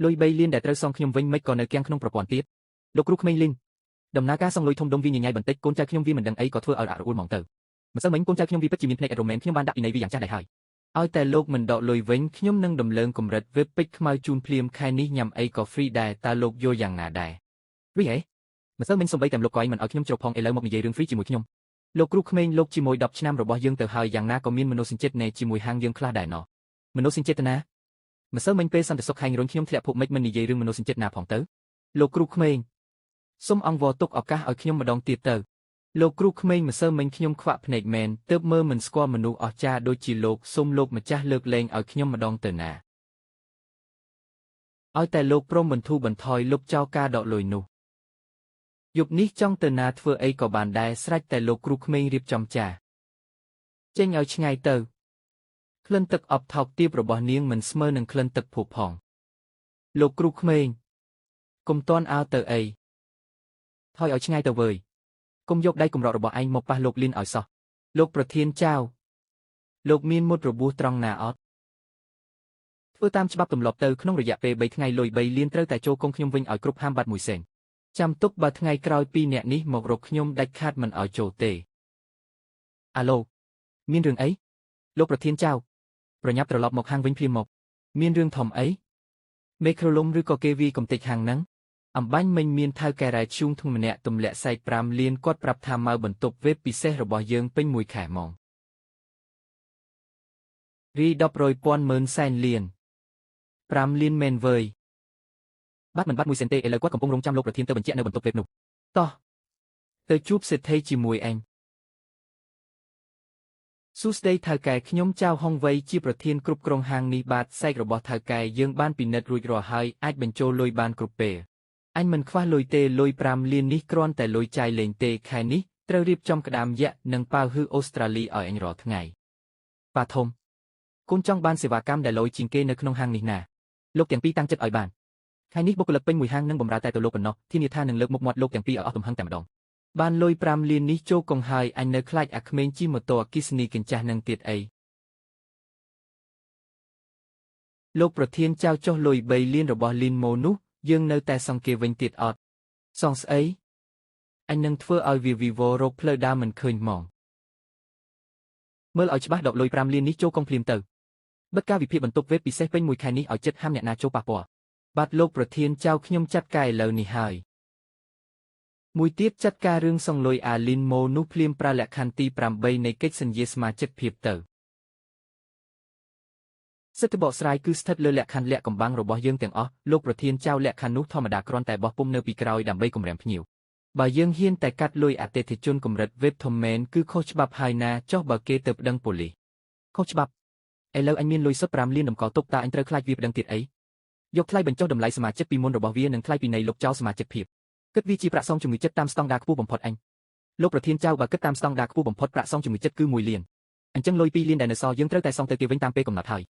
លុយ3លានដែលត្រូវសងខ្ញុំវិញមិនក៏នៅគាំងក្នុងប្រព័ន្ធទៀតលោកគ្រូក្មេងលីនដំណើរការសងលុយធំដុំវាញញ៉ៃបន្តិចកូនចៅខ្ញុំវាមិនដឹងអីក៏ធ្វើឲ្យរអាក់រអួលហ្មងទៅម្សិលមិញកូនចៅខ្ញុំវាពិតជាមានភ្នែកអេរ៉ូមែនខ្ញុំបានដាក់ពិន័យវាយ៉ាងចាស់ដែរហើយឲ្យតែលោកមិនដកលុយវិញខ្ញុំនឹងដំលើងកម្រិតវេបពេជ្រខ្មៅជូនភ្លាមខែនេះញ៉ាំអីក៏ free ដែរតើលោកយល់យ៉ាងណាដែរ free ហេម្សិលមិញសំបីតែលោកកយមិនឲ្យខ្ញុំជ្រកផងឥឡូវមកនិយាយរឿង free ជាមួយខ្ញុំលោកគ្រូក្មេងលោកជាមួយ10ឆ្នាំរបស់យើងទៅហើយយ៉ាងណាក៏មានមនោសញ្ចេតនាជាមួយហាងយើងខ្លះដែរណោះមនោសញ្ចេតនាម្សិលមិញពេលសន្តិសុខខែងរុញខ្ញុំធ្លាក់ភពមិនមិននិយាយរឿងមនោសញ្ចេតនាផងទៅលោកគ្រូក្មេងសូមអង្វរទុកឱកាសឲ្យខ្ញុំម្ដងទៀតទៅលោកគ្រូក្មេងម្សិលមិញខ្ញុំខ្វាក់ភ្នែកមែនទើបមើលមិនស្គាល់មនុស្សអស្ចារ្យដូចជាលោកសូមលោកម្ចាស់លើកលែងឲ្យខ្ញុំម្ដងទៅណាឲ្យតែលោកព្រមបន្ធូរបន្ថយលុបចោលការដកលុយនោះយប់នេះចង់ទៅណាធ្វើអីក៏បានដែរស្រេចតែលោកគ្រូក្មេងរៀបចំចាចេញឲ្យឆ្ងាយទៅក្លិនទឹកអប់ថោកទាបរបស់នាងមិនស្មើនឹងក្លិនទឹកភក់ផងលោកគ្រូក្មេងកុំតន់អើទៅអីថយឲ្យឆ្ងាយទៅវើយកុំយកដៃកម្រក់របស់ឯងមកប៉ះលោកលីនឲ្យសោះលោកប្រធានចៅលោកមានមុតរបួសត្រង់ណាអត់ធ្វើតាមច្បាប់ទម្លាប់ទៅក្នុងរយៈពេល3ថ្ងៃលុយ3លានត្រូវតែចូលកងខ្ញុំវិញឲ្យគ្រប់ហាមបាត់មួយសេនចាំទុកបើថ្ងៃក្រោយពីរអ្នកនេះមករកខ្ញុំដាច់ខាតមិនឲ្យចូលទេអាឡូមានរឿងអីលោកប្រធានចៅប្រញាប់ត្រឡប់មកហាងវិញភ្លាមមកមានរឿងធំអីមេក្រលុំឬក៏គេវាយកំទេចហាងហ្នឹងអំបាញ់មិញមានថៅកែរ៉ែឈូងធុងម្នាក់ទម្លាក់សែក5លានគាត់ប្រាប់ថាមកបន្ទប់វេបពិសេសរបស់យើងពេញមួយខែហ្មងរី10រយពាន់ម៉ឺនសែនលាន5លានមែនវើយបាត់មិនបាត់មួយសេនទេឥឡូវគាត់កំពុងរងចាំលោកប្រធានទៅបញ្ជាក់នៅបន្ទប់វេបនោះតោះទៅជួបសេដ្ឋីជាមួយអញសួស្តីថៅកែខ្ញុំចៅហុងវៃជាប្រធានគ្រប់គ្រងហាងនេះបាទសែករបស់ថៅកែយើងបានពិនិត្យរួចរាល់ហើយអាចបញ្ចូលលុយបានគ្រប់ពេលអញមិនខ្វះលុយទេលុយ5លាននេះគ្រាន់តែលុយចាយលេងទេខែនេះត្រូវរៀបចំក្តាមយក្សនិងប៉ាវហ៊ឺអូស្ត្រាលីឲ្យអញរាល់ថ្ងៃប៉ាធំកូនចង់បានសេវាកម្មដែលលយជាងគេនៅក្នុងហាងនេះណាលោកទាំងពីរតាំងចិត្តឲ្យបានខែនេះបុគ្គលិកពេញមួយហាងនឹងបម្រើតែទៅលោកប៉ុណ្ណោះធានាថានឹងលើកមុខមាត់លោកទាំងពីរឲ្យអស់ទំហឹងតែម្ដងបានលុយ5លាននេះចូលកងហើយអញនៅខ្លាចអាក្មេងជិះម៉ូតូអគ្គិសនីកញ្ចាស់នឹងទៀតអីលោកប្រធានចៅចុះលុយ3លានរបស់លីនម៉ូនោះយើងនៅតែសង្គេវិញទៀតអត់សងស្អីអញនឹងធ្វើឲ្យវាវីវរកផ្លូវដើរមិនឃើញហ្មងមើលឲ្យច្បាស់ដកលុយ5លាននេះចូលកងភ្លាមទៅបិទការវិភាគបន្ទប់វេបពិសេសពេញមួយខែនេះឲ្យចិត្តហាមអ្នកណាចូលប៉ះពាល់បាទលោកប្រធានចៅខ្ញុំចាត់ការឥឡូវនេះហើយមួយទៀតចាត់ការរឿងសងលុយអាលីនម៉ូនោះភ្លាមប្រើលក្ខខណ្ឌទី8នៃកិច្ចសន្យាសមាជិកភាពទៅសិទ្ធិបកស្រាយគឺស្ថិតលើលក្ខខណ្ឌលាក់កំបាំងរបស់យើងទាំងអស់លោកប្រធានចៅលក្ខខណ្ឌនោះធម្មតាគ្រាន់តែបោះពុំនៅពីក្រោយដើម្បីគំរាមភ្ញៀវបើយើងហ៊ានតែកាត់លុយអតិថិជនកម្រិតវេបធំមែនគឺខុសច្បាប់ហើយណាចុះបើគេទៅប្តឹងប៉ូលីសខុសច្បាប់ឥឡូវអញមានលុយសុទ្ធ5លានតម្កល់ទុកតើអញត្រូវខ្លាចវាប្តឹងទៀតអីយកថ្លៃបញ្ចុះតម្លៃសមាជិកពីមុនរបស់វានិងថ្លៃពិន័យលុបចោលសមាជិកភាពគិតវាជាប្រាក់សងជំងឺចិត្តតាមស្តង់ដារខ្ពស់បំផុតអញលោកប្រធានចៅបើគិតតាមស្តង់ដារខ្ពស់បំផុតប្រាក់សងជំងឺចិត្តគឺ1លានអញ្ចឹងលុយ2លានដែលនៅសល់យើងត្រូវតែសងទៅគេវិញតាមពេលកំណត់ហើយ